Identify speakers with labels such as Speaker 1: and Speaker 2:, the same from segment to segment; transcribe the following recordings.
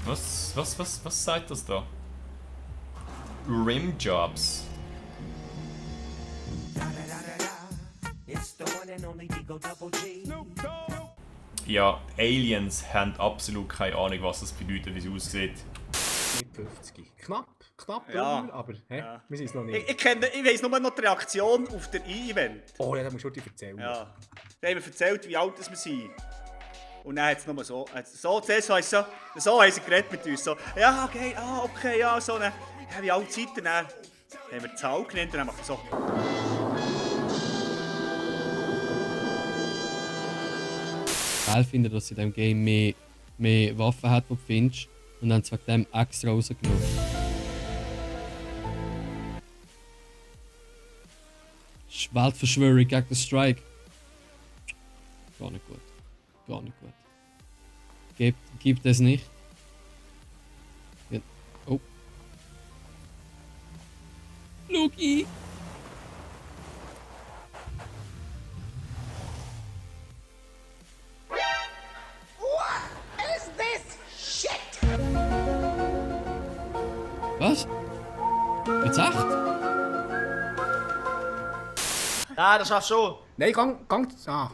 Speaker 1: Was sagt das da? Rimjobs. Ja, Aliens haben absolut keine Ahnung, was das bedeutet, wie es aussieht.
Speaker 2: Mit 50. Knapp
Speaker 3: Ja.
Speaker 2: drüber, aber
Speaker 3: Ja.
Speaker 2: wir sind es noch nicht.
Speaker 3: Ich weiss nur noch die Reaktion auf der E-Event.
Speaker 2: Oh ja, da musst du dir erzählen.
Speaker 3: Ja. Da haben wir erzählt, wie alt wir sind. Und dann hat es nur so, zuerst haben sie geredet mit uns. So, ja, okay, okay, ja, so. Dann, ja, wie alt seid ihr? Dann haben wir die Zahl genannt und dann macht er so.
Speaker 4: Geil finde, dass in diesem Game mehr Waffen hat, die du findest. Und dann zwar dem extra rausgenommen. Weltverschwörung gegen den Strike. Gar nicht gut. Gar nicht gut. Gibt es nicht. Ja. Oh. Luki! Was? Jetzt echt?
Speaker 5: Nein, das schaffst du schon.
Speaker 2: Nein, gang. Ah.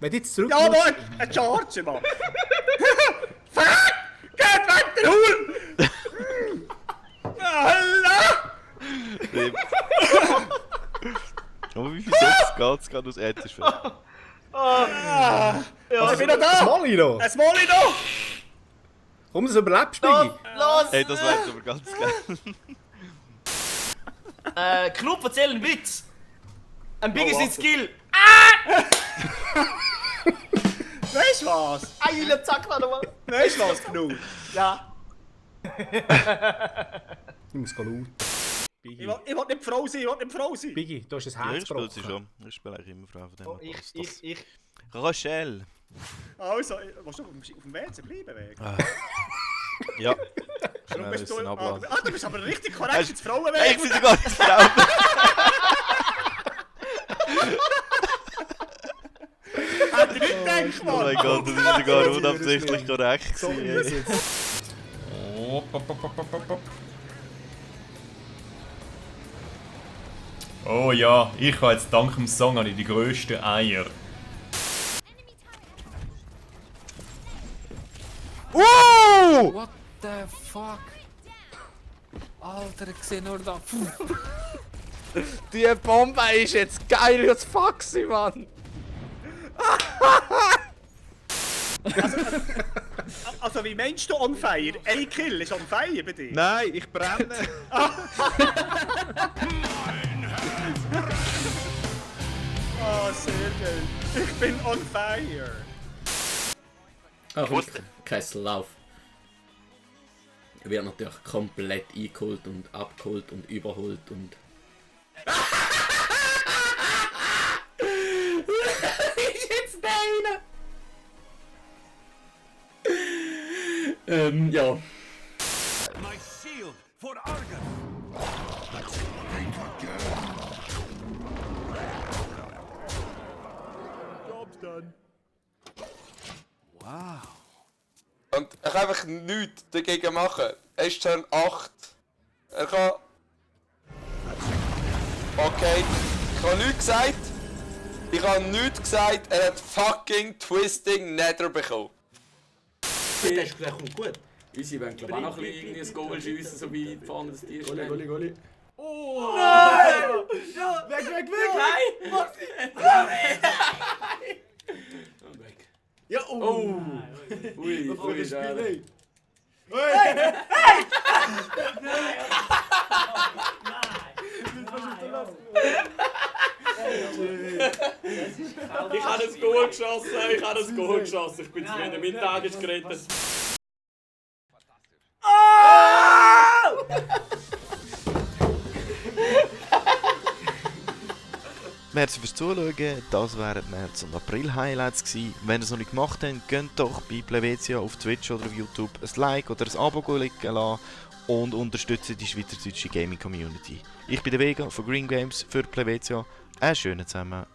Speaker 2: Wenn du jetzt zurück.
Speaker 3: Ja, Mann, ein George, Mann. Fuck! Geht weg, der Hund! Allah!
Speaker 6: Aber wie viel Sätze geht's gerade aus Ethisch?
Speaker 3: Ich bin noch da!
Speaker 2: Molly noch.
Speaker 3: Ein Molly noch!
Speaker 2: Komm, das überlebst du, Biggie.
Speaker 5: Los!
Speaker 6: Hey, das wäre aber ganz geil.
Speaker 5: Club, erzähl einen Witz. Ein Biggie sein Skill.
Speaker 3: Weißt du was?
Speaker 5: Eile, zack, noch mal.
Speaker 3: Weißt du was, Knut?
Speaker 5: Ja.
Speaker 2: Ich muss laut.
Speaker 3: Ich will nicht Frau sein,
Speaker 2: Biggie, du hast ein
Speaker 6: Ja,
Speaker 2: Herz
Speaker 6: ich spiele sie
Speaker 2: gebrochen.
Speaker 6: schon. Ich spiele eigentlich immer Frau von dem.
Speaker 5: Oh, ich.
Speaker 6: Rochelle.
Speaker 3: Also, willst du auf dem WC bleiben? Weg?
Speaker 6: Ja.
Speaker 3: Du
Speaker 6: Schnell
Speaker 3: bist
Speaker 6: ein abladen.
Speaker 3: du bist aber richtig korrekt ins Frauenweg.
Speaker 6: Hey, ich bin sogar nicht Frau.
Speaker 3: Hat er nicht gedacht,
Speaker 6: Oh mein
Speaker 3: Mann?
Speaker 6: Gott, das ist sogar unabsichtlich korrekt
Speaker 2: So
Speaker 6: gewesen.
Speaker 2: ist
Speaker 6: Ey.
Speaker 2: jetzt.
Speaker 1: Oh ja, ich habe jetzt dank dem Song habe ich die grössten Eier.
Speaker 4: What the fuck? Alter, ich sehe nur da.
Speaker 7: Die Bombe ist jetzt geil als fuck, Mann!
Speaker 3: Also, wie meinst du on fire? Ein Kill ist on fire bei dir?
Speaker 7: Nein, ich brenne!
Speaker 3: Ah, sehr geil. Ich bin on fire.
Speaker 8: Ach, und Kessellauf. Wird natürlich komplett eingeholt und abgeholt und überholt und. Ist jetzt deine! Ja.
Speaker 9: My shield for Argus.
Speaker 3: Job's done.
Speaker 7: Und er kann einfach nichts dagegen machen. Er ist Turn 8. Er kann... Okay, ich habe nichts gesagt. Ich habe nichts gesagt, er hat fucking Twisting Nether bekommen.
Speaker 8: Das kommt gut. Unsere wollen glaube ich auch noch ein bisschen ein Goal schiessen, so wie vorne das Tier steht.
Speaker 2: Goli.
Speaker 5: Oh! Nein! Ja!
Speaker 2: Weg!
Speaker 5: Nein!
Speaker 8: Und weg.
Speaker 2: Ja,
Speaker 8: Oh! Ui, schade.
Speaker 4: Ich habe das Goal geschossen, ich bin zufrieden, mein Tag ist gerettet.
Speaker 6: Merci fürs Zuschauen. Das wären die März- und April-Highlights gewesen. Wenn ihr es noch nicht gemacht habt, könnt doch bei Plevetia auf Twitch oder auf YouTube ein Like oder ein Abo klicken lassen und unterstützt die schweizerdeutsche Gaming-Community. Ich bin der Vega von Green Games für Plevetia. Einen schönen zusammen.